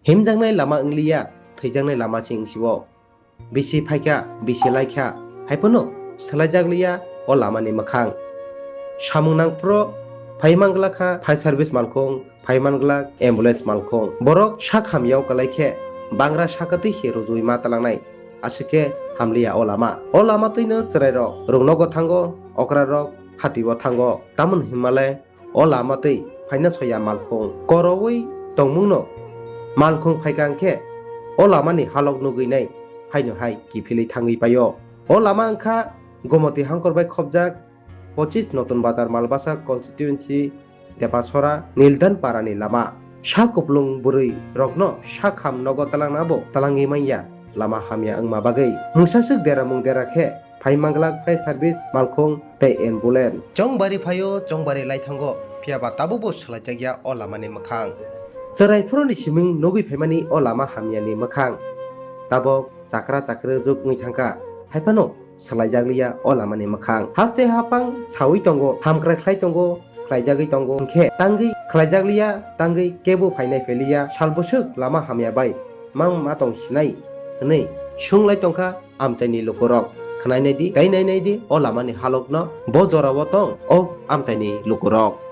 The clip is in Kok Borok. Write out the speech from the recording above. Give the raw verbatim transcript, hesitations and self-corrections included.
Himjaknai lama wngliya, thwijaknai lama se wngsio. Bisi phaikha, bisi laikha, haiphano swlaijakliya o lamani mwkhang. Samung nangphuru phai manglakha fire service malkhung, phai manglak ambulance malkhung. Borok sak hamyao kwlai khe bangra sakatwi se rwjui ma talangnai, aswk khe hamliya o lama. O lama twino chwrairok rungnogo thango, okrarok hatio thango. Tamoni hinmale o lama twi phaina soya malkhung. Koroui tongmungno malkhung phaikha hwnkhe o lamani halok nugwinai haino hai kiphilwi thangwi paio. O lama wngkha Gomoti hangkor bai khopjak pochis Notun Bazar Malbasa constituency Tepasora Nildan Parani lama. Sa kuplung bwrwi rokno sa kham nogo talangnabo talangwi manya lama hamya wngma bagwi. Mungsaswk deramung dera khe phai manglak fire service malkhung tei ambulance. Chongbari phaio, chongbari lai thango, phiya ba tabukbo swlaijakya o lamani mwkhang. Chwrai phuruni siming nugwi phaimani o lama hamyani mwkhang. Tabok chakra chakri juk wngwi thangkha, haiphano swlaijakliya o lamani mwkhang. Haste hapang saui tongo, hamkrai khlai tongo, khlaijagwi tongo, hwnkhe tangwi khlaijakliya, tangwi kebo phainai phailiya, sal bwswk lama hamya bai mang ma tong sinai hwnwi sunglai tongkha amchaini lukurok. Khwnainai di, tei nainai di o lamani halokno, bo jorao tong o amchaini lukurok.